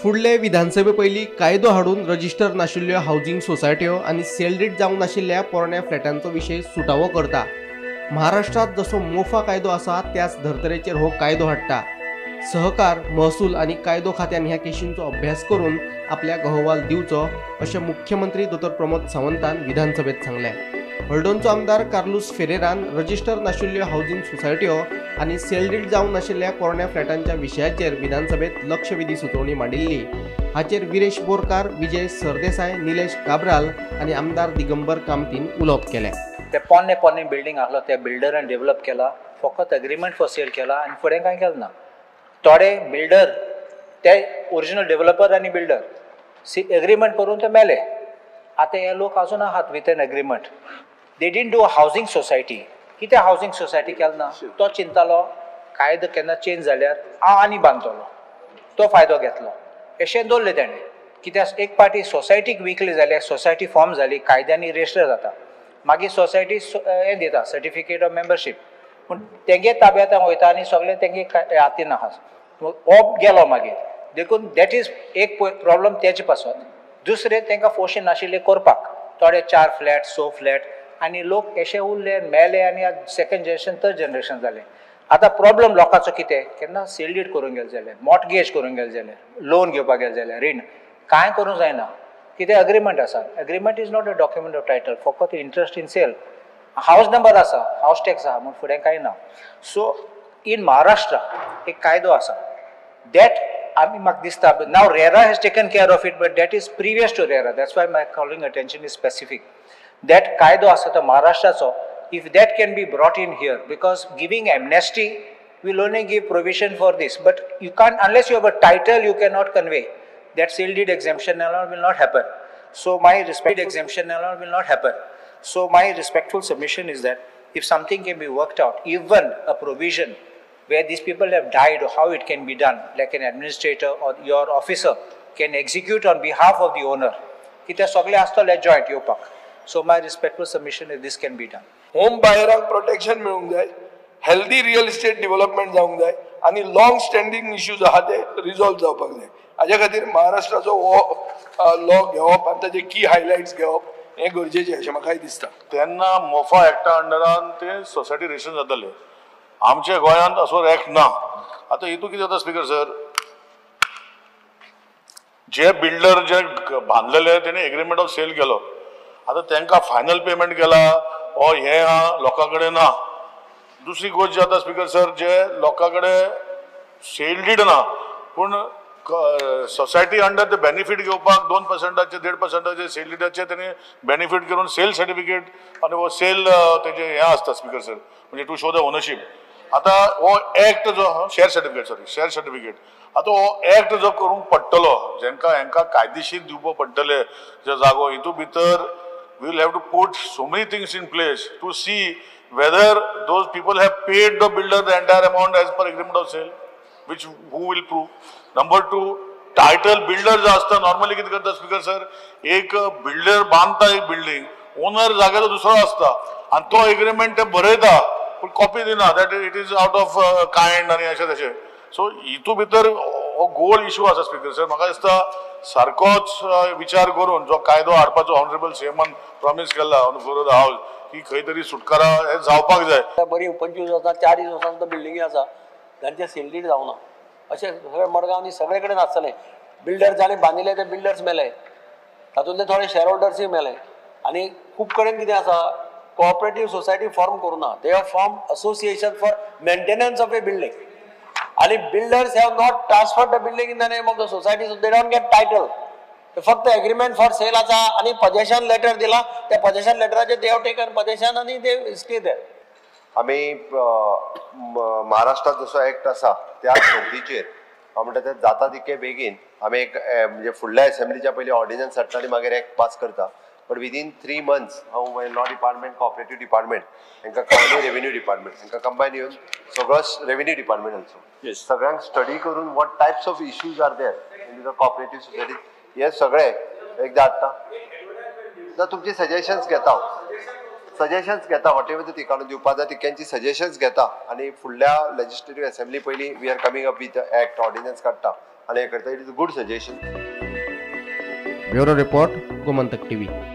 फुडले विधानसभे पयलीं कायदो हाडून रजिस्टर नाशिल्ल्यो हावजिंग सोसायट्यो आनी सेल डीड जावंक नाशिल्ल्या पोरण्या फ्लॅटांचो विशय सुटावो करता. महाराष्ट्रांत जसो मोफा कायदो आसा त्याच धर्तरेचेर हो कायदो हाडटा. सहकार, महसूल आनी कायदो खात्यान ह्या केशींचो अभ्यास करून आपल्याक अहवाल दिवचो अशें मुख्यमंत्री दोतोर प्रमोद सावंतान विधानसभेत सांगलें. हळदोणचो आमदार कार्लूस फेरेरान रजिस्टर नाशिल्ल्यो हावजिंग सोसायट्यो आनी सेल डीड जावंक नाशिल्ल्या पोरण्या फ्लॅटांच्या विशयाचेर विधानसभेत लक्षवेधी सुचोवणी मांडिल्ली. हाचेर विरेश बोरकार, विजय सरदेसाय, निलेश काब्राल आनी आमदार दिगंबर कामतीन उलोवप केलें. ते पोन्ने पोन्ने बिल्डींग आसलो ते बिल्डरान डेव्हलप केला, फकत एग्रीमेंट फॉर सेल केला आनी फुडें कांय केलें ना. थोडे बिल्डर ते ओरिजिनल डेव्हलपर आनी बिल्डर एग्रीमेंट करून ते मेले. आतां हे लोक आजून आहात with an agreement. They didn't do a housing society. कितें हावजींग सोसायटी केलें ना? तो चिंतालो कायदो केन्ना चेंज जाल्यार हांव आनी बांदतलो, तो फायदो घेतलो. अशें दवरलें तेणें. कित्याक एक पार्टी सोसायटीक विकली जाल्यार सोसायटी फॉर्म जाली, कायद्यांनी रजिस्टर जाता, मागीर सोसायटी हें दिता सर्टिफिकेट ऑफ मेंबरशीप. पूण तेगे ताब्यांत वयता आनी सगळें तेगे हातीन आहा, हो गेलो मागीर. देखून that is एक प्रॉब्लम तेजे पासत. दुसरें तांकां फोर्शन नाशिल्लें करपाक, थोडे 4 फ्लॅट 6 फ्लॅट आनी लोक अशे उरले मेले आनी सेकंड जनरेशन थर्ड जनरेशन जालें. आतां प्रॉब्लम लोकांचो कितें, केन्ना सेल डीड करूंक गेले जाल्यार, मॉर्टगेज करूंक गेले जाल्यार, लोन घेवपाक गेले जाल्यार, रीण कांय करूंक जायना. कितें अग्रीमेंट आसा, agreement is not a document of title, फकत interest in sale. House number आसा, हावस टॅक्स आसा, म्हूण फुडें कांय ना. सो इन महाराष्ट्र एक कायदो आसा that आमी म्हाका दिसता now RERA has taken care of it, but that is previous to RERA. That's why my calling attention is specific. That कायदो आसा तो महाराष्ट्राचो, if that can be brought in here, because giving amnesty will only give provision for this, but you can't unless you have a title, you cannot convey. That sale deed exemption and all will not happen. So my respect exemption and all will not happen. So my respectful submission is that if something can be worked out, even a provision where these people have died, or how it can be done, like an administrator or your officer can execute on behalf of the owner. कित्याक सगळे आसतले joint येवपाक. So my respectful submission is this can be done. Home बायरांक protection मेळूंक जाय, healthy real estate development जावंक जाय आनी long standing issues आहा ते रिजॉल्व जावपाक जाय. हाज्या खातीर महाराष्ट्राचो हो लॉ घेवप आनी ताचे की हायलायट्स घेवप हें गरजेचें अशें म्हाकाय दिसता. तेन्ना मोफा एक्टा अंडरान ते सोसायटी रजिस्टर जाताले. आमच्या गोंयांत असो एक्ट ना. आतां हितून कितें जाता स्पीकर सर, जे बिल्डर जे बांदलेले तेणे एग्रीमेंट ऑफ सेल केलो, आतां तांकां फायनल पेमेंट केला ओ हें आहा लोकां कडेन ना. दुसरी गोश्ट जी जाता स्पीकर सर, जे लोकां कडेन सेल did ना पूण सोसायटी अंडर ते बेनिफीट घेवपाक 2%, 1.5% सेल डिडाचे तेणी बेनिफीट करून सेल सर्टिफिकेट आनी हो सेल तेजे हें आसता स्पीकर सर, म्हणजे टू शो the ownership. आतां हो एक्ट जो share certificate, sorry share certificate, आतां हो एक्ट जो करूंक पडटलो जेंकां हेंकां कायदेशीर दिवपा पडटले जे जागो, हितून भितर we will have to put so many things in place to see whether those people have paid the builder the entire amount as per agreement of sale, which who will prove. Number 2, title builder जो आसता normally कितें करता speaker sir, एक builder बांदता एक building, owner जाग्याचो दुसरो आसता आनी तो एग्रीमेंट ते बरयता पूण कॉपी दिना, that it is out of kind आनी अशें तशें. सो हितून भितर हो गोल इशू आसा स्पीकर सर. म्हाका दिसता सारकोच विचार करून जो कायदो हाडपाचो ऑनरेबल सीएमान प्रॉमीस केला on floor of the house की खंय तरी सुटकारा हे जावपाक जाय. बरी 25 वर्सां 40 वर्सां सुद्दां बिल्डिंगी आसा तांचे सेल did जावना. अशें सगळे मडगांव सगळे कडेन आसतलें. बिल्डर जाणें बांदिल्ले ते बिल्डर्स मेले, तातूंतले थोडे शेअर होल्डर्सूय मेले. आनी खूब कडेन कितें आसा, कोऑपरेटीव सोसायटी फॉर्म करूना, they have form association for maintenance of a building. आनी builders have not transferred the building in the name of the society, so they don't get title. फक्त एग्रीमेंट फॉर सेल आसा आनी possession letter दिला, त्या possession लेटराचेर they have taken possession आनी they stay there. आमी महाराष्ट्रात जसो एक्ट आसा त्या धर्तीचेर हांव म्हणटा ते जाता तितके बेगीन आमी एक म्हणजे फुडल्या एसेंब्लीच्या पयलीं ऑर्डिनन्स हाडटा आनी मागीर एक्ट पास करता. बट विदीन 3 मंथ्स हांव लॉ डिपार्टमेंट, कॉपरेटीव डिपार्टमेंट हांकां आनी रेवेन्यू डिपार्टमेंट हांकां कंबायन येवन सगळो रेवेन्यू डिपार्टमेंट ऑल्सो सगळ्यांक स्टडी करून what types of issues are there in the cooperative society हे सगळे एकदां हाडटा. ना तुमची सजेशन्स घेता हांव, सजेशन्स घेता, what ever ती काडून दिवपा जाय तितक्यांची सजेशन्स घेता आनी फुडल्या लेजिस्लेटीव असेंब्ली पयलीं we are coming up with act ordinance काडटा आनी हें करता. It is a good suggestion. Bureau report, Gomantak TV.